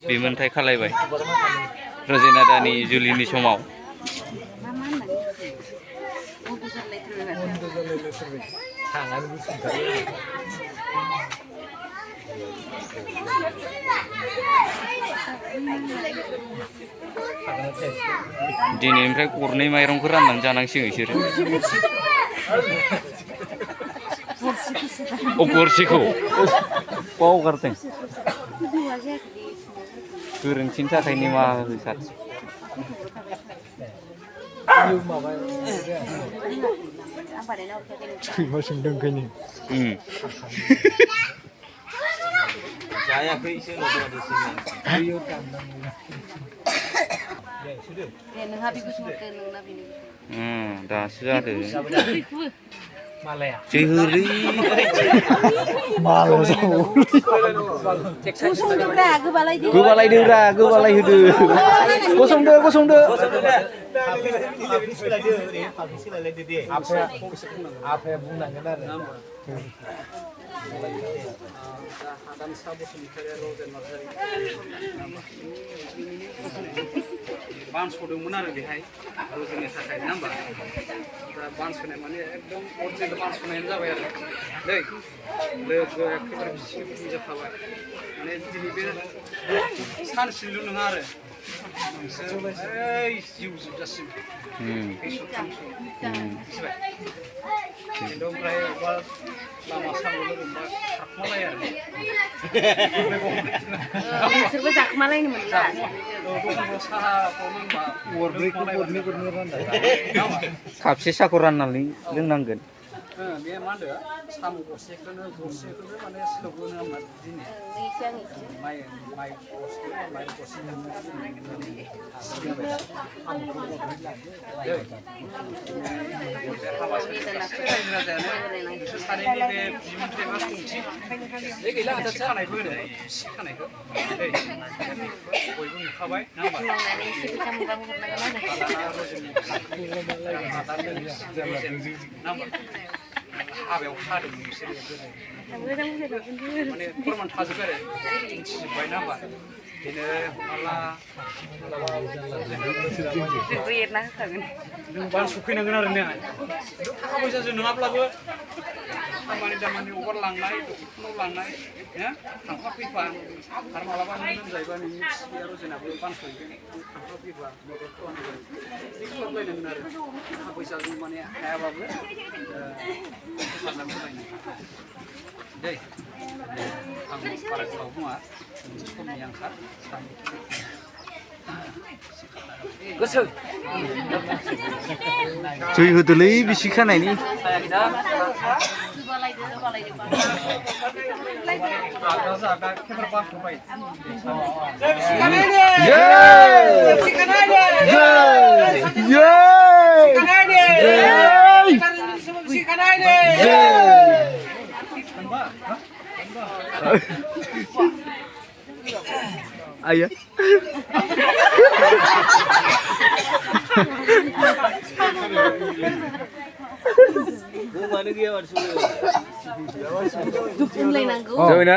बिमोनथाय खालायबाय रजेना दानि जुलिनि समाव दिनैनिफ्राय गरनै माइरंखौ राननानै जानांसिगोन बिसोरो गरसेखौ बावगारदों गोरोन्थिनि थाखाय निमाहा हो सार दासो जादों जोहरै गोबालायदोब्रा गोबालायहोदो गसंदो गसंदो आफाया बुंनांगोन आरो बानस'दोंमोन आरो बेहाय रजेननि थाखाय नङा होमबा दा बानस'नाय माने एकदम अरिजिनेल बानस'नायानो जाबाय आरो दै लोगो एखेबारे बिसि बुंजाखाबाय माने दिनै बे सानसेल' नङा आरो ओइ जिउ जोबजासिम मिथिबाय खिन्थु ओमफ्राय अबेबा लामा सामा लोगोबा थाखुमालाय आरो नोंसोरबो जाखुमालायनो मोनला खापसे साखौ राननानै लोंनांगोन बे मा होनदो साम' गरसेखौनो माने सोबोनो होमबा दिनै माइ गरसेखौनो माइ गरसेखौनो हाबा राजायानो बिसोर सानैनि बे बिमोनथाय मा सोंथि बे गैला आदासो खानायबो होनो बिसि खानायखौ बयबो नुखाबाय ना होमबा हाबायाव खादों बिसोरो माने फोरमान थाजोब्बाय आरो मिथिजोब्बाय ना होमबा बिदिनो जों बान सफैनांगोन आरो ने थाखा फैसाजों नङाब्लाबो खामानि दामानि अबार लांनाय डक्टरनाव लांनाय थांफा फैफा आरो मालाबा नों लोमजायोबा नोंनि फिसाया रजेनाबो बानस'हैगोन थांफा फैफा मदद खालामगोन खालामलायनांगोन आरो थाखा फैसाजों माने हायाबाबो हेफाजाब होलायनो दै आं बारा गोलाव बुङा समनि आंखाल गोसो जै होदोलै बिसि खानायनि ayah दुखुलायनांगौ जाबायना